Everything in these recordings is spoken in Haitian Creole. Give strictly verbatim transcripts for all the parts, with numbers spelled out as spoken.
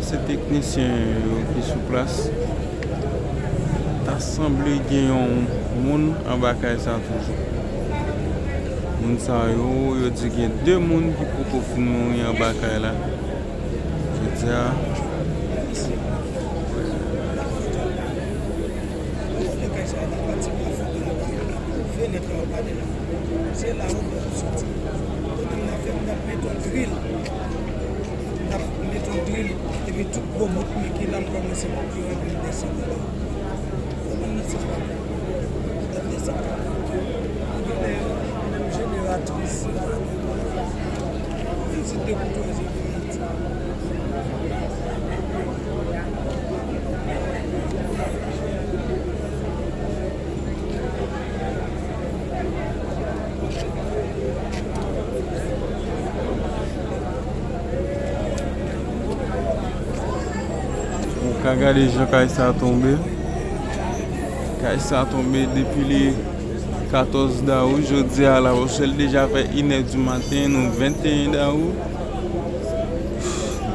Se teknisyen yo ki sou plas. Ta sanble gen yon moun anba kay sa toujou. Moun sa yo, yo di gen de moun ki poko fin mouri anba kay la. Jodi a, se la yo soti. Kote m ap fè, m ap met yon dril. N ap met yon dril, epi tout gwo bout mi ki la, m kòmanse pou ki rantre desann. Kòman nan se pa? N ap desann. Anpil menm jeneratris, vizit de koutwazi. Ou ka gade jan kay sa tonbe. Kay sa tonbe depi le katòz dawout, jodi a la, paske l deja fè inè di maten, nou venteyen dawout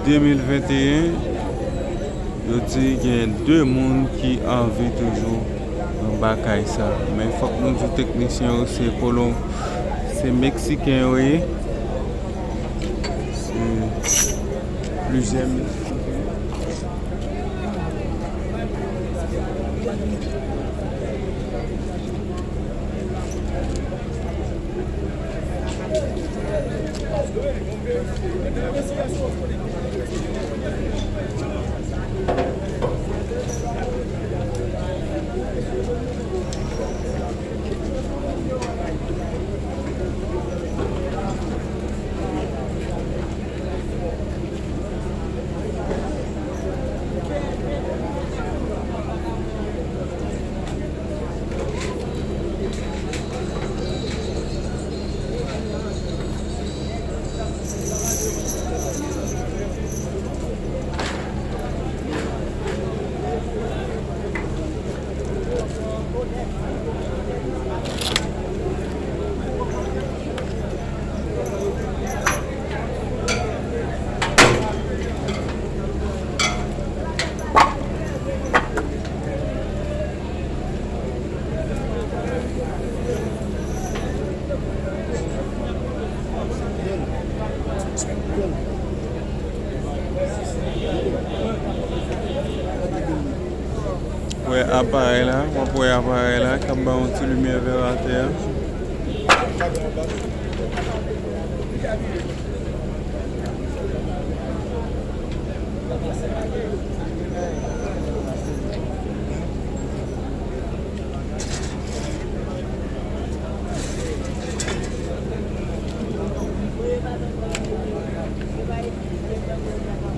de mil venteyen. Yo di gen de moun ki an vi toujou anba kay sa. Men fòk nou di teknisyen yo se kolon, se meksiken yo ye. Se plizyè mil. Wè aparèy la, w ap wè aparèy la k ap ba yon ti limyè vè atè a.